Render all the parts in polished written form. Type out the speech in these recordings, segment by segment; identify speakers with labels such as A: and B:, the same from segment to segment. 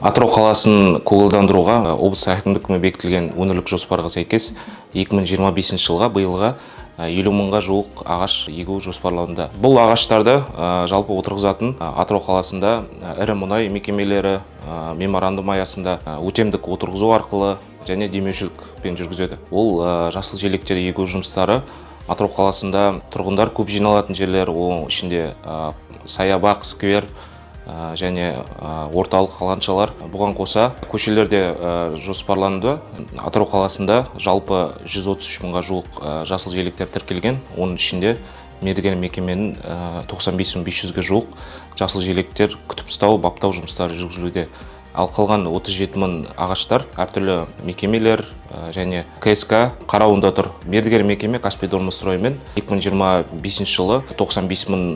A: Атырау қаласын көгалдандыруға облыс әкімдігімен бекітілген өңірлік жоспарға сәйкес 2025 жылға, биылға 50 мыңға жуық ағаш егу жоспарлануда. Бұл ағаштарды жалпы отырғызатын Атырау қаласында ірі мұнай мекемелері меморандум аясында өтемдік отырғызу арқылы және демеушілікпен жүргізеді. Ол жасыл желектер егу жұмыстары Атырау қаласында тұрғындар көп жиналатын жерлер, оның ішінде саябақ, сквер және орталық алаңшалар. Бұған қоса көшелерде жоспарланды. Атырау қаласында жалпы 133 мыңға жуық жасыл желектер тіркелген. Оның ішінде мердігер мекеменің 95 500-ге жуық жасыл желектер күтіп ұстау, баптау жұмыстары жүргізілуде. Ал қалған 37 мың ағаштар әртүрлі мекемелер және КСК қарауында тұр. Мердігер мекеме Каспий Дормостроймен 2025 жылы 95 мың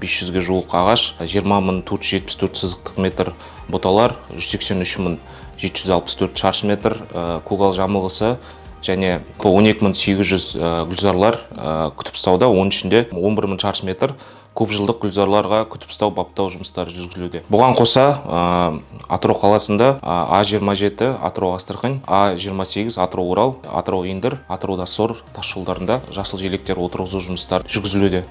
A: 500-ге жуық ағаш, 20 мың 474 сызықтық метр бұталар, 183 мың 764 шаршы метр көгалдандыру жамылғысы және 12 мың 800 гүлзарлар күтіп ұстауда. Оның ішінде 11 мың шаршы метр көпжылдық гүлзарларға күтіп ұстау, баптау жұмыстары жүргізілуде. Бұған қоса Атырау қаласында А27 Атырау Астрахань, А28 Атырау Орал, Атырау Индер, Атырау Доссор тас жолдарында жасыл желектер отырғызу жұмыстары жүргізілуде.